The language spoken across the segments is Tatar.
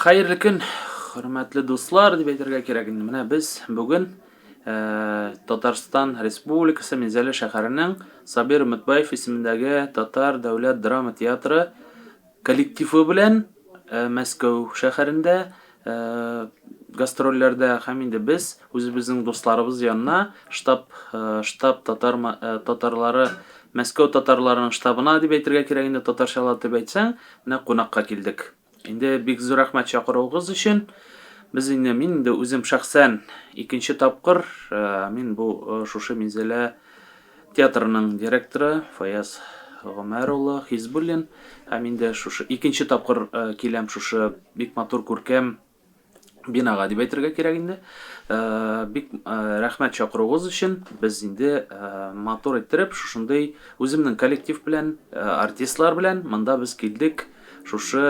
Хәерле көн, хөрмәтле дуслар, дип әйтергә кирәк инде. Менә без бүген Татарстан Республикасы Минзәлә шәһәренең Сабир Өметбаев исемендәге Татар дәүләт драма театры коллективы белән Мәскәү шәһәрендә гастрольләрдә һәм инде без үзебезнең дусларыбыз янына штаб штаб татар татарлары Мәскәү татарларының штабына дип әйтергә кирәк инде татарчалатып әйтсәң, менә кунакка килдек. Инде бик зур рәхмәт чакыруыгыз өчен. Без инде мин инде үзем шәхсән икенче тапкыр мин бу шушы Минзәлә театрының директоры Фаяз Гомәр улы Хизбуллин һәм инде шушы икенче тапкыр киләм шушы бик матур күркәм бинага дип әйтергә кирәк инде. Бик рәхмәт чакыруыгыз өчен. Без инде матур иттереп шушындый үземнең коллектив белән, артистлар белән монда без килдек. Шушы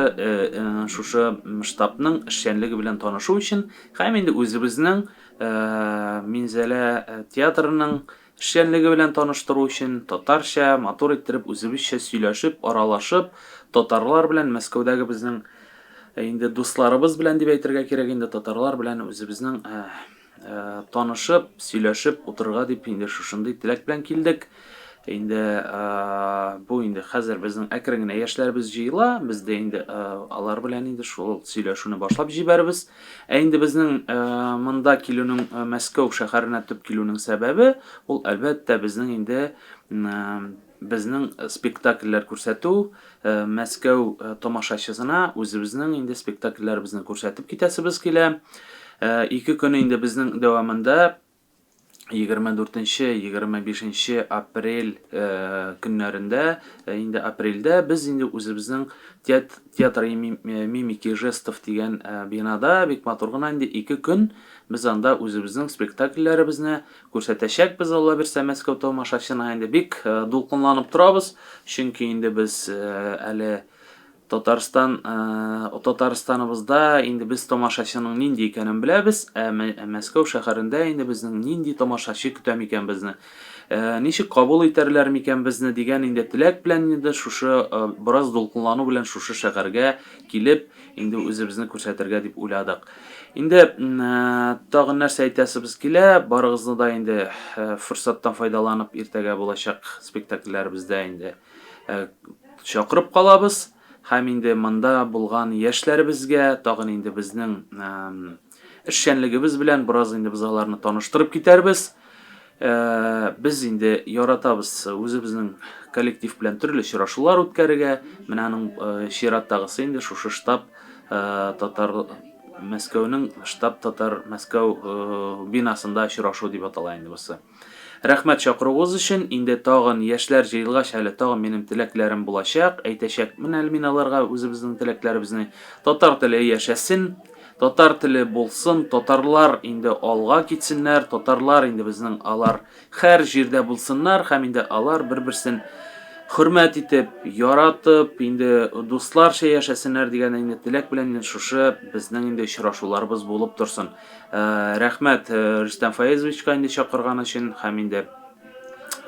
шушы штабның эшчәнлеге белән танышу өчен һәм инде үзебезнең Минзәлә театрының эшчәнлеге белән таныштыру өчен татарча матур иттереп үзебезчә сөйләшеп, аралашып, татарлар белән Мәскәүдәге безнең инде дусларыбыз белән дип әйтергә кирәк инде татарлар белән үзебезнең танышып, сөйләшеп утырырга дип инде шушындый теләк белән килдек. Инде бу инде хәзер безнең әкрен генә яшьләребез җыела, без дә инде алар белән инде шул сөйләшүне башлап җибәрбез. Ә инде безнең монда килүнең, Мәскәү шәһәренә төп килүнең сәбәбе, ул, әлбәттә, безнең инде безнең спектакльләр күрсәтү, Мәскәү тамашачысына үзебезнең инде спектакльләребезне күрсәтеп китәсебез килә. Ике көн инде безнең дәвамында 24 нче, 25 нче апрель көннәрендә, инде апрельдә без инде үзебезнең театр мимики жестов дигән бинада бик матур гына инде ике көн без анда үзебезнең спектакльләребезне күрсәтәчәкбез, Алла бирсә, Мәскәү тамашачына инде бик дулкынланып торабыз, чөнки инде без әле Татарстан, Татарстаныбызда инде без тамашачының нинди икәнен беләбез, ә Мәскәү шәһәрендә инде безнең нинди тамашачы көтә микән безне, ничек кабул итәрләр микән безне дигән инде теләк белән инде шушы бераз дулкынлану белән шушы шәһәргә килеп, инде үзебезне күрсәтергә дип уйладык. Инде тагын нәрсә әйтәсебез килә, барыгызны да инде форсаттан файдаланып иртәгә булачак спектакльләребездә инде чакырып калабыз. Һәм инде монда булган яшьләребезгә тагын инде безнең эшчәнлегебез белән бераз инде без аларны таныштырып китәрбез. Без инде яратабыз үзебезнең коллектив белән төрле очрашулар үткәрергә. Менә аның чираттагысы инде шушы штаб татар Мәскәүнең штаб татар Мәскәү бинасында очрашу дип атала инде бусы. Рәхмәт чакыруыгыз өчен. Инде тагын яшьләр җыелгач әле тагын минем теләкләрем булачак. Әйтәчәкмен әле мин аларга үзебезнең теләкләребезне. Татар теле яшәсен. Татар теле булсын, татарлар инде алга китсеннәр, татарлар инде безнең алар хәр җирдә булсыннар һәм инде алар бер-берсен хөрмәт итеп, яратып, инде дусларча яшәсеннәр дигән инде теләк белән инде шушы безнең инде очрашуларыбыз булып торсын. Э, рәхмәт э, Рөстәм Фаизовичка инде чакырган өчен һәм инде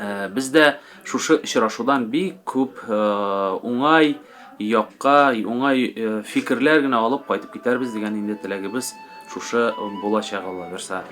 э, без дә шушы очрашудан бик күп уңай якка уңай фикерләр генә алып кайтып китәрбез дигән инде теләгебез шушы булачак Алла бирса.